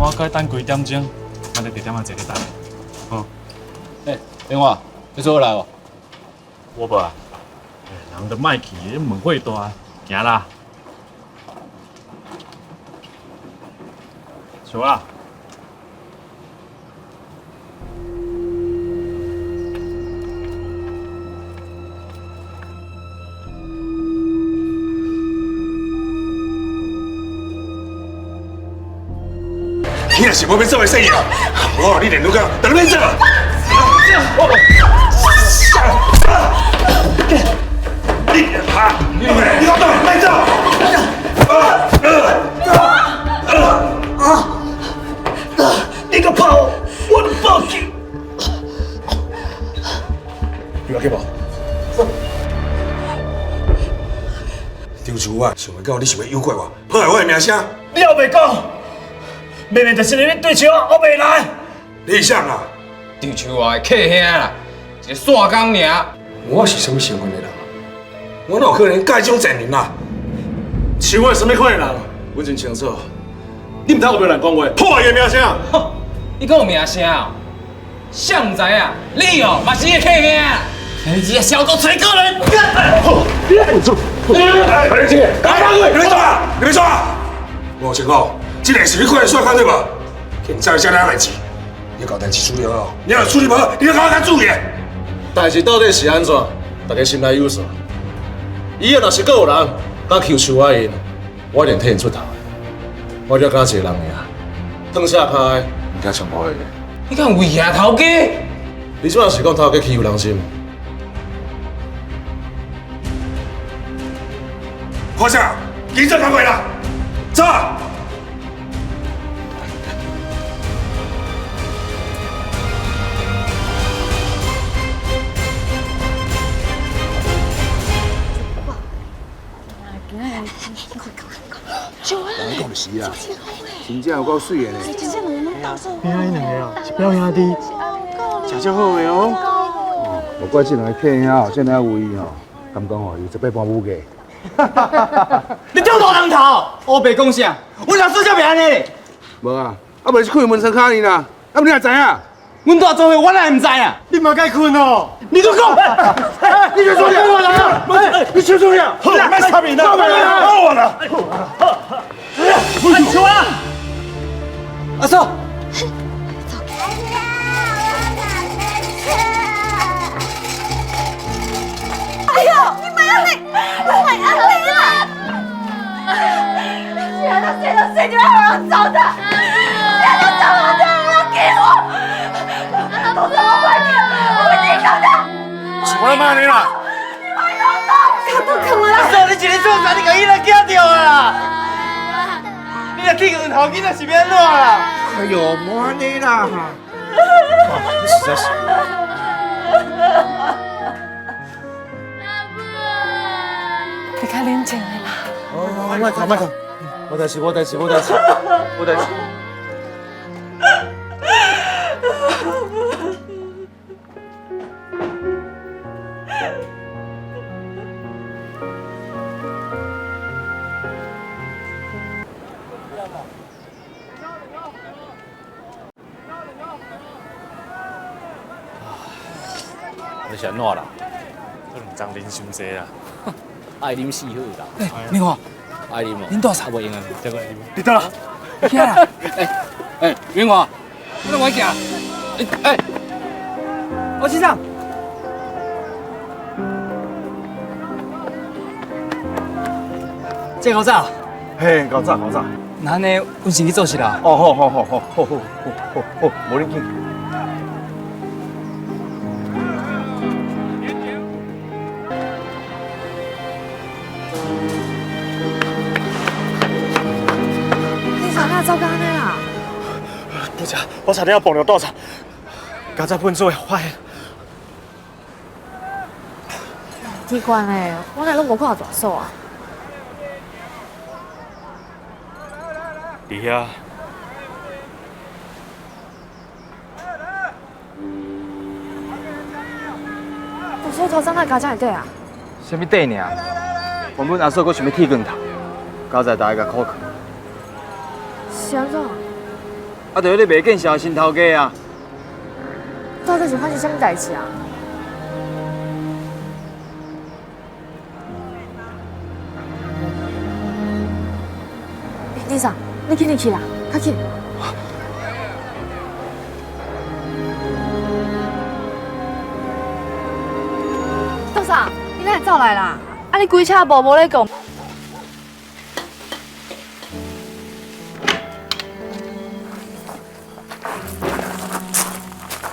我阁等几点钟，咱伫地点仔坐咧等。哦。欸，电话，你做来无？我无啊。人都莫去，门会大，行啦。小啊。你若是无欲做的生意啊，无你连女工，当你免做。你哈，你讲对，免做。啊！你阁拍我，我就报警。你有去无？张秋啊，想袂到你想欲诱拐我，破坏我的名声。你也袂讲。明明就是你对手，我袂来。你是谁啊？张秋华的客兄啦，一个线工尔。我是啥物身份的人？我哪有可能佮这种贱人啊？秋华是啥物款的人？我真清楚。你毋通胡乱讲话，破坏伊的名声。哼，你阁有名声哦？谁毋知影？你哦，嘛是伊的客兄。你这个小狗找个人。你别走啊！你别走啊！我清楚。这个是你款的线工对无？现在这俩代志，你搞代志处理好，你若处理无好，你要较注意。代志到底是按怎？大家心内有数。以后若是阁有人敢欺负我𪜶，我一定替𪜶出头。我只敢一个人尔，褪下跤的，毋惊冲破的。你敢有威胁头家？你这是讲头家欺负人心？看啥？紧做工课啦，走。讲的是啊，真正有够媠的呢。边仔彼两个哦，是表兄弟，食足好的哦。无怪这两个客兄哦，这尔有意吼，敢讲吼有十八般武艺。你钓大人头，乌白讲啥？阮老师才袂按呢。无啊，啊无是开门窗敲伊啦，啊无你也知影？阮大做伙，我哪会毋知啊？你嘛该困哦。你阁讲，你先出去，你先出去，好，莫插面啦，好我啦。阿秋啊，阿嫂。哎呦，你莫按呢，你莫按呢啦！是按怎生就生就爱予人糟蹋，是按怎糟蹋人欺负，都是我怪你，我一定搞的。是我骂你啦！你莫乱讲，卡都坑啦！阿嫂，你一日做啥？你共伊人惊著啊！你若去光头囡仔是欲按怎啦？哎呦，莫按呢啦！你实在是……你较冷静的啦。哦，莫哭莫哭，无代志无代志无代志无代志。你是按怎啦？这两张啉伤济啦。爱啉死好啦。欸，明华，爱啉哦。恁大啥无闲啊？这个你到啦。起来。欸欸，明华，你来行。欸欸，王先生。这够早？嘿，够早够早。那按呢，阮先去做事啦。哦，好好好好好好好好，无恁紧。你啥哪走到按呢啦？不是，我差点要碰著倒查，刚才喷水发现。奇怪嘞，我哪拢无看到大嫂啊？伫遐。大嫂头先哪加遮会短啊？啥物短尔？原本阿嫂阁想欲剃光头，佳哉大家共苦去。是按怎？啊，就彼个袂见笑的新头家啊。到底是发生啥物代志啊？欸，李嫂，你紧入去啦，较紧。杜嫂，你哪会走来啦？啊，你规车无无咧讲。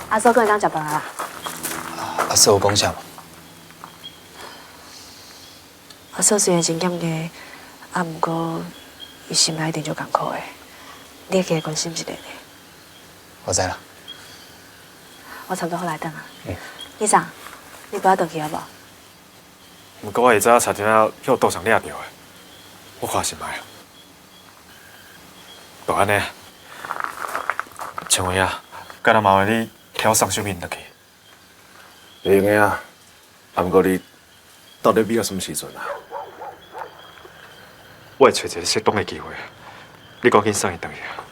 阿嫂，阁会当食饭啊啦？阿嫂有讲啥无？阿嫂虽然真减压，啊，毋过伊心内一定足艰苦的，你会加关心一下呢。我知啦。我差不多好来转啊。嗯。医生，你陪我转去好无？毋过我会知影差点仔予赌场掠著的，我看是莫啊。就按呢，陈伟啊，敢若麻烦你替我送小敏转去。袂用的啊，啊，毋过你到底欲到啥物时阵啊？我会揣一个适当的机会，你赶紧送伊转去啊。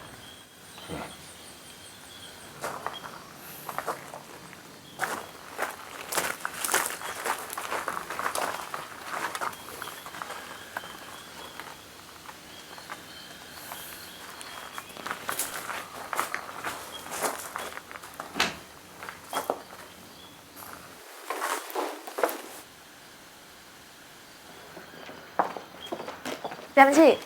对不起。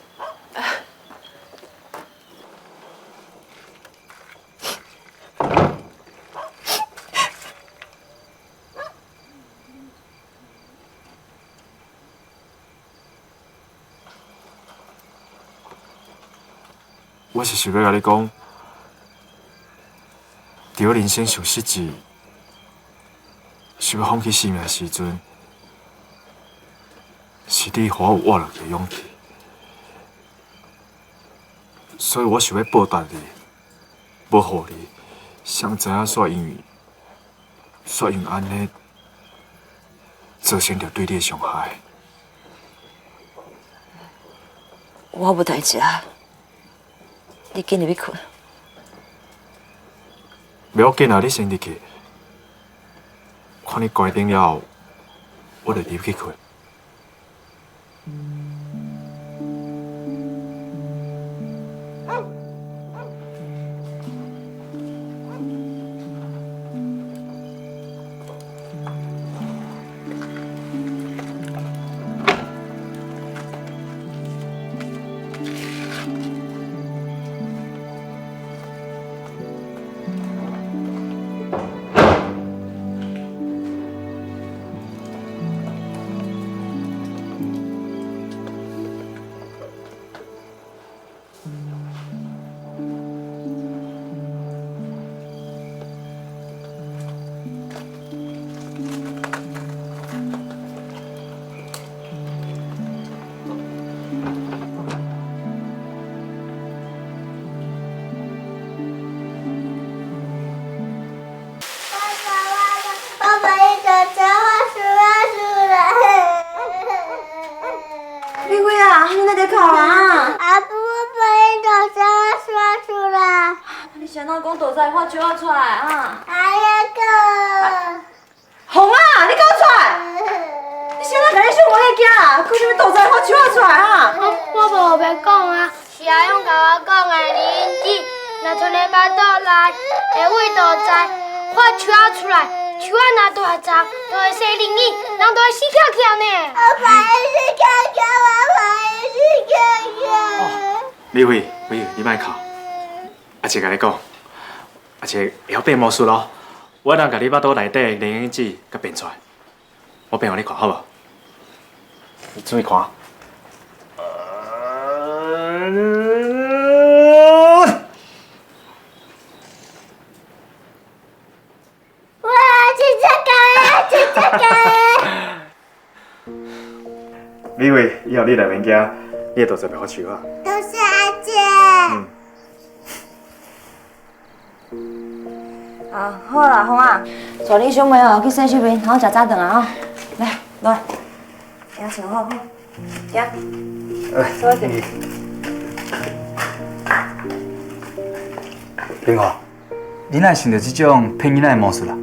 我是想欲共你讲，伫我人生上失志、想欲放弃生命的时阵，是你予我有活落去的勇气。所以我想欲报答你，无予你，谁知影煞因为按呢，造成著对你的伤害。我无代志啊，你紧入去睏。袂要紧啊，你先入去。看你关灯了后，我就入去睏。出来啊！哎呀哥，红啊，你给我出来！你现在共你小无遐惊啊？讲啥物盗贼发手仔出来啊？我无白讲啊，是阿勇共我讲的，林子若賰咧腹肚内，会为盗贼发手仔出来，手仔若大鏢，就会生灵婴，人就会死翘翘呢。我怕死翘翘，我怕死翘翘。美惠，美惠，你莫哭，阿姐共你讲。阿姐会晓变魔术咯，我通共你腹肚内底的灵婴子佮变出来，我变予你看好无？你注意看。哇，真正假的，真正假的！美惠，以后你来免惊，你会多做袂发手啊。多谢阿姐。啊，好啦，红啊，带你小妹哦去洗手面，好食早顿啊吼。来，落来，行穿好好，行。来，坐一下。明华，你哪会想著這種騙囡仔的魔術啦？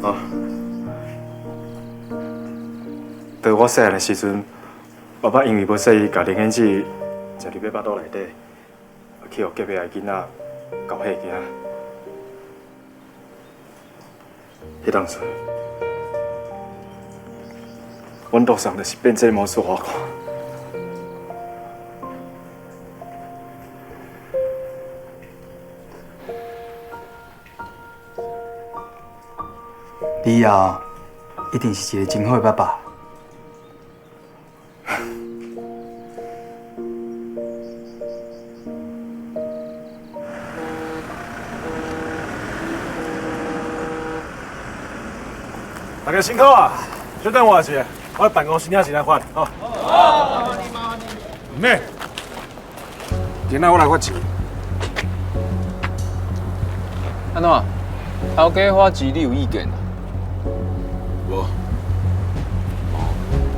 啊！當我細漢的時陣，爸爸因為無細意，共靈眼子食入欲腹肚內底，去予隔壁的囡仔搞嚇驚。彼當陣，阮路上就是變這個魔術予我看。你以後一定是一個真好的爸爸。大家辛苦啊！小等我一下，我辦公室領錢來發。好。好，毋免，今仔我來發錢。按怎？頭家發錢你有意見？無。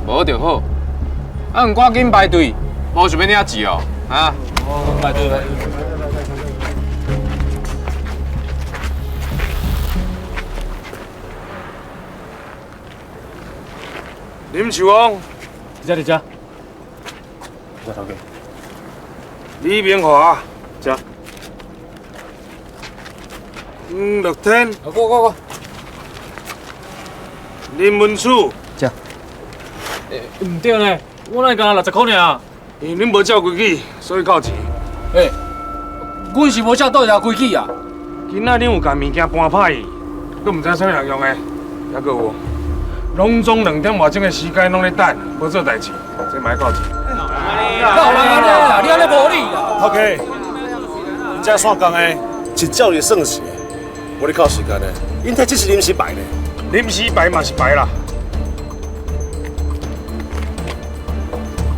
無就好。啊，毋趕緊排隊，無想欲領錢哦，啊？排隊排隊。林樹旺，佇遮佇遮。遮頭家。李明華，遮。黄樂天，我。林文柱，遮。欸，毋對呢，我哪會敢60箍爾？因為恁無照規矩，所以扣錢。欸，阮是無照倒一條規矩啊。今仔恁有共物件搬歹去，閣毋知啥物人用的，猶閣有，攏總2點外鐘的時間攏咧等，無做代誌，這嘛愛扣錢。哪有人按呢啦？你按呢無理啦！頭家，𪜶這線工的，一照就算是，無咧扣時間的，𪜶這只是臨時排呢。臨時排嘛是排啦。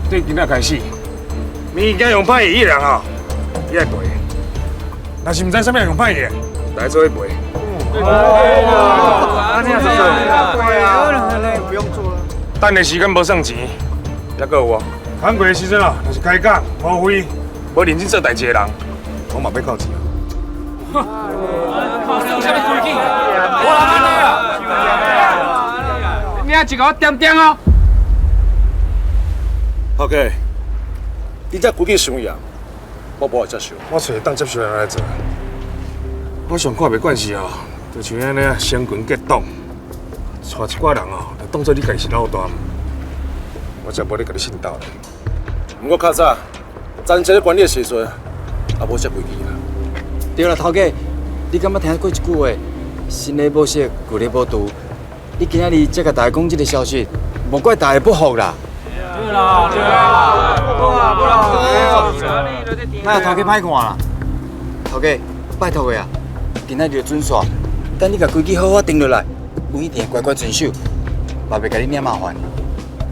對今仔開始，物件用歹去彼人吼，伊愛賠。若是毋知啥物人用歹去的，大家做伙賠。不用做了。等的時間無算錢，猶閣有無？工課的時陣啊，若是開講、無會、無認真做代誌的人，我嘛欲扣錢。算啥物規矩？無人按呢啦！你仔一共我點點哦。頭家，你這規矩傷嚴，我無法接受。我揣會當接受的人來做。我上看袂慣是哦，就像按呢成群結黨，帶一寡人哦，就當作你家己是老大，我才無咧共你信鬥。毋過較早，咱這咧管理的時陣，也無這規矩啦。對啦，頭家，你敢捌聽過一句話？新的無識，舊的無除。你今仔日才共大家講這个消息，莫怪大家不服啦。對啦，對啦，無啦無啦，莫頭家歹看啦。頭家，拜託的啊，今仔日就准煞，等你共規矩好好定落來，阮一定會乖乖遵守，嘛袂共你惹麻煩。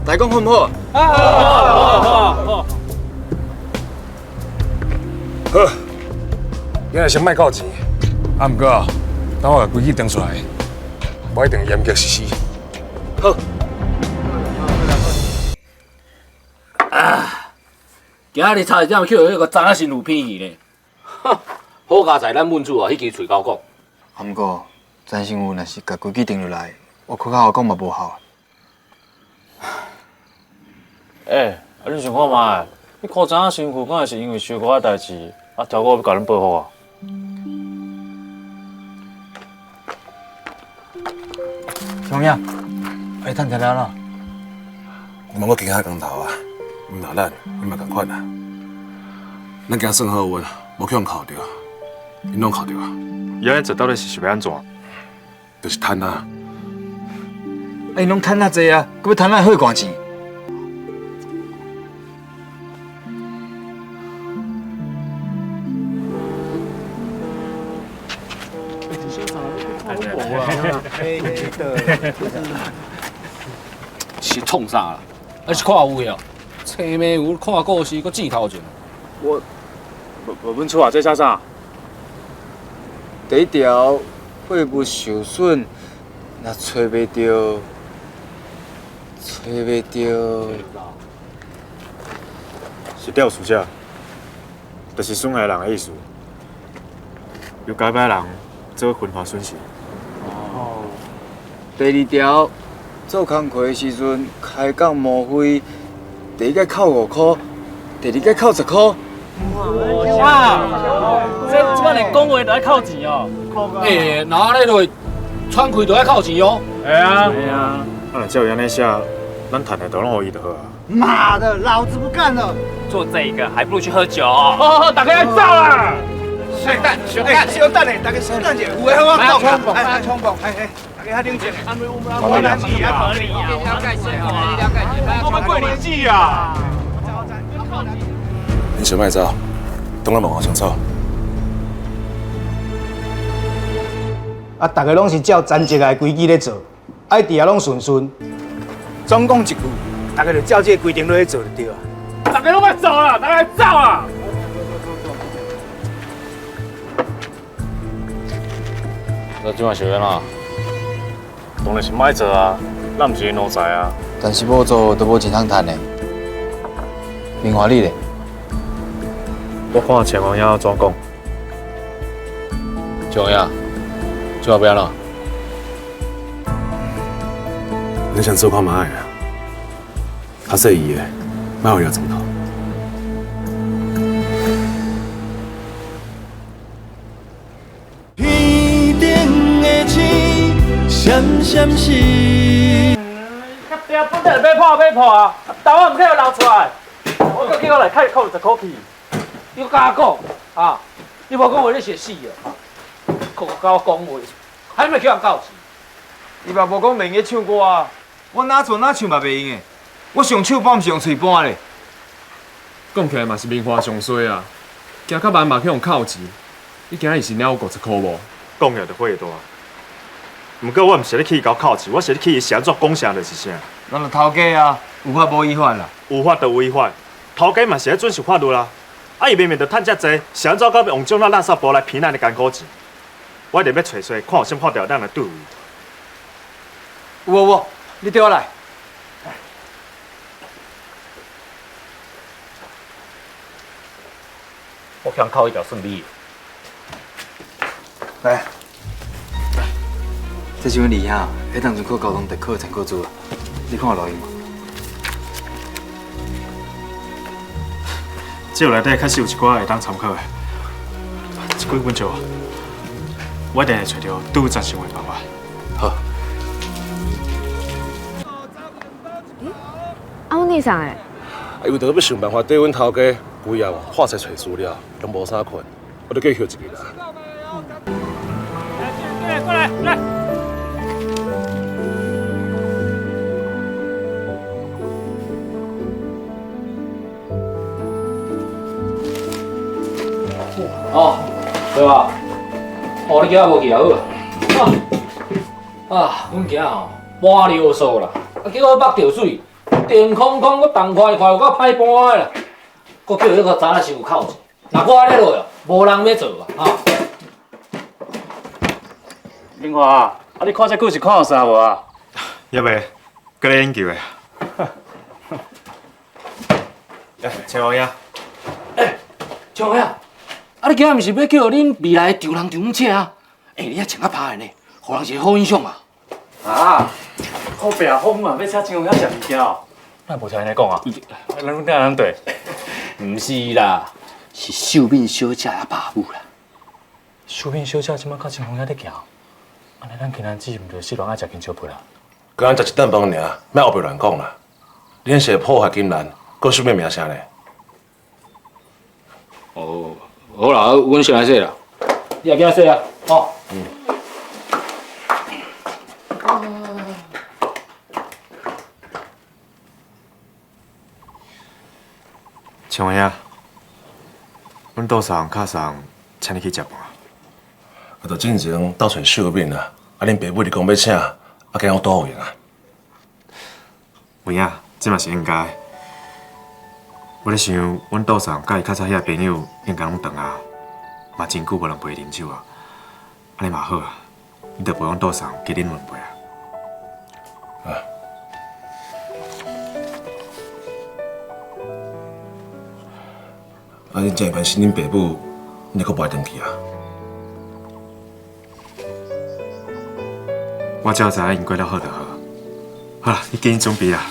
大家講好毋好？好，好，好，好。好，今日先莫扣錢，啊，毋過等我共規矩定出來，我一定嚴格實施。好。啊！今仔日差一點去予彼个查某新妇騙去呢。好佳哉，咱文主啊，彼支喙厚講。啊，毋過詹新婦若是共規矩定落來，我閣較好講嘛無效。欸，啊，恁想看覓？你箍查某新妇，敢會是因為小可仔代誌，啊，超過欲共恁報復啊？小影，你趁食了啦？我嘛阁经遐工头啊，毋但咱，𪜶嘛仝款啊。咱今算好运，无去予𪜶扣著，𪜶攏扣著啊。伊按呢做到底是想欲按怎？就是趁啊！啊，𪜶攏趁遮濟啊，閣欲趁咱血汗錢？是创啥啦？啊是看有的哦，青梅有看故事，阁剪头前。我，无阮厝啊，这写啥？第一条，货物受损，若揣袂著，揣袂著。是肇事者，就是损害人的意思。由交尾人做分发损失。哦。第二条，做工课的时阵开讲无非，第一届扣5箍，第二届扣10箍。哇！这这摆连讲话都爱扣钱哦。欸，若按呢落，喘气都爱扣钱哦。会啊。会啊。啊，若照伊按呢写，咱趁的都拢予伊就好啊。妈的，老子不干了！做这个还不如去喝酒。好好，大家爱走啦！小等，小等，小等咧，大家小等者，有话好好讲啦。哎，冲锋，哎哎，大家较冷静。我来合理啊，了解者哦，了解者。我们过年纪啊。你先莫走，等我问好清楚。啊，大家拢是照陈泽的规矩咧做，爱伫遐拢顺顺。总讲一句，大家就照这个规定落去做就对啊。大家拢莫走啦，大家走啊！那这摆是按怎？当然是莫做啊，咱毋是奴才啊。但是无做就无钱通趁的。明华你咧？我看钱王爷怎讲。钱王爷，这摆欲按怎？你先做看觅啊，较细意的，莫予伊撞头。天顶的星闪闪烁。较定本来就欲破啊，豆仔毋去予流出来，我阁叫我来开扣10箍去。你阁佮我讲啊？你无讲话你是会死哦！阁佮我讲话，还欲去人教钱？伊嘛无讲袂用唱歌啊，我哪做哪唱嘛袂用的，我上手搬毋是用喙搬咧。讲起来嘛是明华上衰啊，行较慢嘛去予扣钱，你今日是领有50箍无？讲起来就火大。毋过我毋是咧去伊共扣钱，我是咧去伊是按怎讲啥就是啥。咱就头家啊，有法无依法啦。有法就违法，头家嘛是咧遵守法律啦。啊，伊明明就趁遮济，是按怎到用这种垃圾步来骗咱的艰苦钱？我一定欲揣揣，看有啥法条咱来对付伊。有无无？你缀我来。我去人扣一条算你的。来，这是阮二兄，彼当阵考高中特考的参考书啊，你看有路用无？这内底确实有一寡会当参考的，这几本借我，我一定会揣著拄赞成的办法。好。啊，阮二嫂欸？啊，伊为著欲想办法缀阮头家，规夜看册揣资料，拢无啥困，我就叫伊歇一下啦。来，过来，来。哦，对吧？哦，你今仔无去啊？好啊。啊，阮囝吼搬尿素啦，啊，结果目著水，电空空，阁动快快，有够歹搬的啦。阁叫彼个查仔媳妇扣钱，若我按呢落哦，无人欲做啊！哈。明华，啊，你看这久是看有啥无啊？犹未，阁咧研究的。来，钱王爷。欸，钱王爷，啊，你今仔毋是欲叫恁未来的丈人丈母请啊？欸，你遐穿较歹的呢，予人一个好印象嘛。啊，好拼好嘛，欲请钱王爷食物件哦？那无听𪜶讲啊？咱拢听人对。毋是啦，是秀敏小姐的爸母啦。秀敏小姐这摆佮钱王爷咧行，按呢咱金兰姊毋就死乱爱食金蕉皮啦？敢若食一顿饭尔，莫乌白乱讲啦。恁是会破坏金兰，阁秀敏名声咧。哦，好啦，阮先来洗啦。你也紧洗啊，吼。嗯。钱王爷，阮杜送较送，请你去食饭。啊，就进前斗揣秀敏啊，啊，恁爸母伫讲欲请，啊，今我拄有闲啊。有影，这嘛是应该。我咧想，阮杜送佮伊较早遐朋友应该拢转啊，嘛真久无人陪伊啉酒啊。按呢嘛好啊，你著陪阮杜送加啉两杯啊。啊。啊，恁这么关心恁爸母，你阁无爱转去啊？我只要知影𪜶過了好就好。好啦，你緊準備啦。